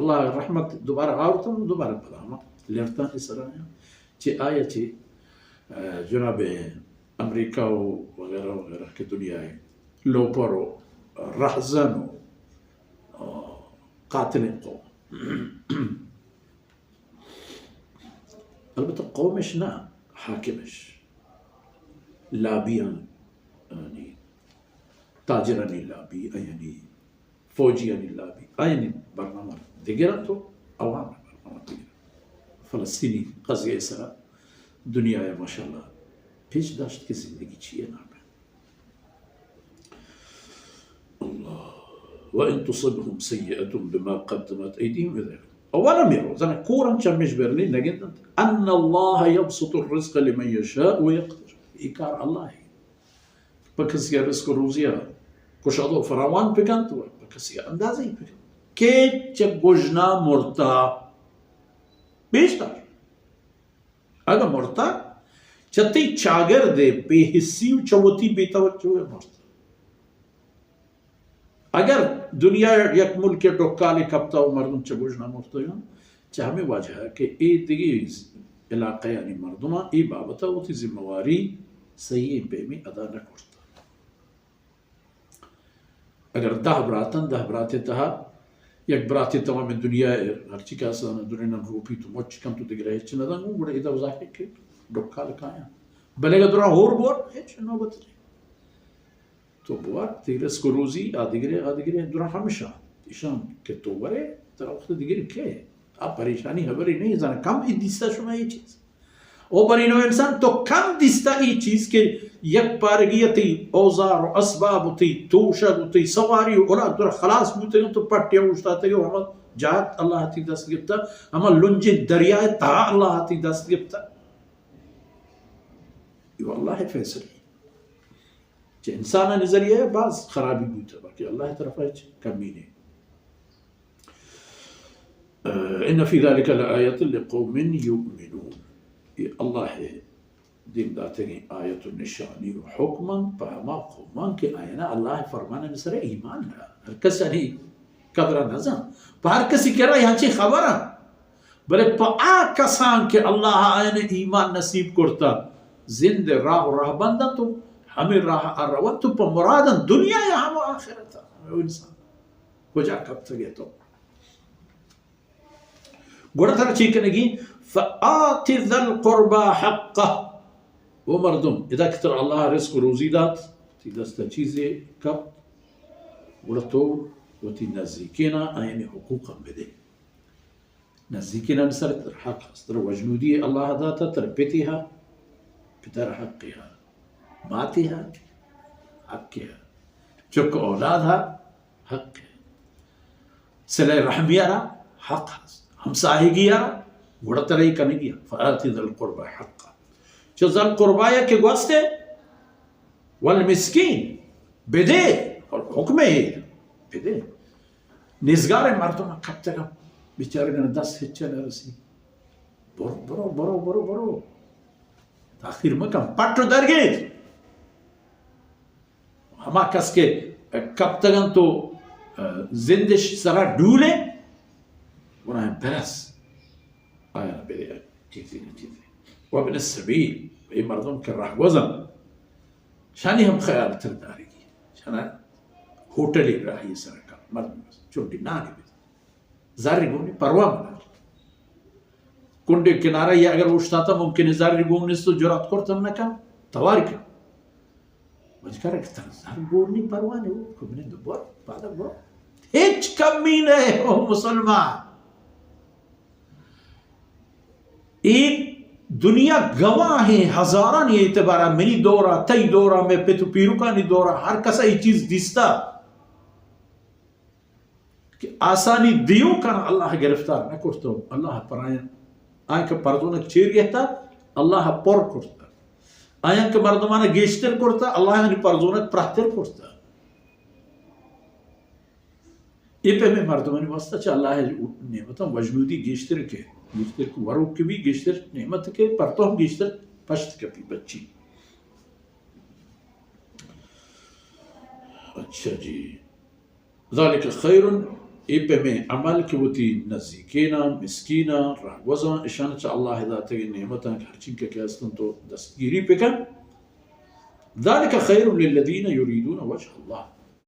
اللہ رحمت دوبارہ آورتن، دوبارہ پدا ہما لڑتانی سرا آیاں۔ چہ آیا چہ، اه، جناب امریکہ و وغیرہ وغیرہ کہ دنیا لوپر و رہزن و، اه، قاتل قوم۔ البتہ قومش نہ، حاکمش۔ لابیانی، تاجرانی لابی، آیانی فوجیانی لابی، آیانی برنامہ دگر انت و عوام برنامہ دگر۔ فلسطینی قضیہ سرا دنیا ماشاءاللہ پیش داشت کہ زندگی چیئے نام ہے۔ اللہ۔ وَإِن تُصِبْهُمْ سَيِّئَةٌ بِمَا قَدَّمَتْ أَيْدِيهِمْ إِذَا، اولا میرو زن کورن چمش برلی نگندن، ان اللہ یبسط الرزق لمن یشاء ویقدر۔ ای کار اللہ ہے۔ پہ کسی رزق و روزی کشادہ و فراوان بکنت و پہ کسی اندازہ بکنت۔ کہ چہ گژنا مرتا پیش دار۔ اگہ مرتا، چہ تئی چاگرد ء بے حسی و چہ وتی بے توجہ ء مرتا۔ اگر دنیا ء یک ملک ء ڈکالے کپتا و مردم چہ گژنا مرتگاں، چہ ہمے وجہ ء کہ اے دگہ علاقہ یعنی مردماں اے بابت ء وتی ذمہ واری صحیح پیمیں ادا نہ کرتا۔ اگر دہ براتن، دہ براتے تہا یک براتے تمام دنیا ء ہرچی کہ آسان دنیا روپی تو مچ کن تو دگرے ہچ نہ دن، گڑا ادا ظاہر کہ ڈکال کایاں۔ بلے اگر درا ہور بور، ہچ نوبت نہیں۔ تو بور، تئی رزق و روزی، آ دگرے، آ دگرے، درا ہمشان۔ ایشان کہ تو ورے، ترا وقت دگرے کہ آ پریشانی خبرے نہیں، زن کم ای دیستا شما یہ چیز۔ او برینو انسان، تو کم دیستا ای چیز کہ یک پارگی تئی اوزار و اسباب و تئی توشگ و تئی سواری و اولا در خلاص بوتگن، تو پٹیا اوشتاتگی و ہما جہت اللہ تی دست گپتا، ہما لنجیں دریا تہا اللہ تی دست گپتا۔ یہ اللہ فیصلہ۔ چہ انسان نظریہ باز خرابی بوتا، باقی اللہ طرف ہچ کمی نہیں۔ ان فی ذلک لآیۃ لقوم یؤمنون۔ یہ اللہ ء دیم داتگیں آیت و نشانی و حکمن پہ ہما قومان کہ آیانا اللہ ء فرمانانی سر ایمان نہ۔ ہر کس انی قدر نزان۔ پہ ہر کسی کرا ہنچی خبر انت۔ بلے پہ آ کسان کہ اللہ آیان ایمان نصیب کرتا، زند راہ و راہ بندن تو ہمیں راہ ء رون تو پہ مرادن دنیا یا ہم آخرت۔ او انسان کجا کپتگے تو؟ گڑا ترا چی کنگی؟ فآت ذا القربى حقه۔ او مردم، ادا کہ ترا اللہ رزق و روزی دات، تی دستا چیزے کپت، گڑا تو وتی نزیکینا آیانی حقوقا بدے۔ نزیکینا سر تر حق ہست، تر وجنودی اللہ داتا، تر پتی ہا، پتر حقی ہا، ماتی ہا، حقی ہا، چک اولاد ہا، حق۔ صلہ رحمی ء را حق ہست۔ ہمساہگی ء را گڑا ترا اے کنگی ء۔ فآت ذا القربى حقه۔ چہ ذا القربى ء کہ گوستے والمسکین بدے، حکم ہے بدے۔ نیزگار مردم کپتگا بیچارگان دست ہچ نہ رسی۔ برو، برو، برو، برو، برو۔ تاخیر مکن، پٹ و درگیت۔ ہما کس کہ کپتگ انت و زندش سرا ڈول انت، گناہ برس آیا بدے چیزے نہ چیزے۔ وابن السبیل، اے مردم کہ رہگوز انت، شانی ہم خیال تر دارگی۔ شانا ہوٹلی راہی سرا کن مردم، چنڈی نانی بزن۔ زر گونی پرواہ مدار۔ کنڈے کنارہ یا اگر اوشتاتا ممکن ہے زر گون نیست تو جرات کرتم نکن، توار کن۔ بچکارا کہ تر زر گون نی پرواہ نہیں، وہ کمنے دو بر، پادا بر۔ ہچ کمی نہیں، او مسلمان۔ اے دنیا گواہ ہیں، ہزارانی اعتبارا، منی دورا، تئی دورا، میں پت و پیرکانی دورا، ہر کسا یہ چیز دیستا۔ کہ آسانی دیو کن اللہ گرفتار نہ کرتو، اللہ پرائن آن کہ پردونک چیر گہتا، اللہ پر کرتا۔ آیان کہ مردمان گیشتر کرتا، اللہ یعنی پردونک پرہتر کرتا۔ اے پیمیں مردمانی واسطہ چہ اللہ نعمتاں وجنودی گیشتر کہ، گیشتر کہ وروک کہ بھی گیشتر نعمت کہ پرتو ہم گیشتر پشت کپی بچی۔ اچھا جی۔ ذلك خير، اے پیمیں عمل کہ وتی نزیکیناں، مسکیناں، راہگوزاں، اشان چہ اللہ داتگیں نعمتاں کہ ہرچینکہ کہ ہستن تو دستگیری بکن۔ ذلک خیر للذین یریدون وجہ اللہ۔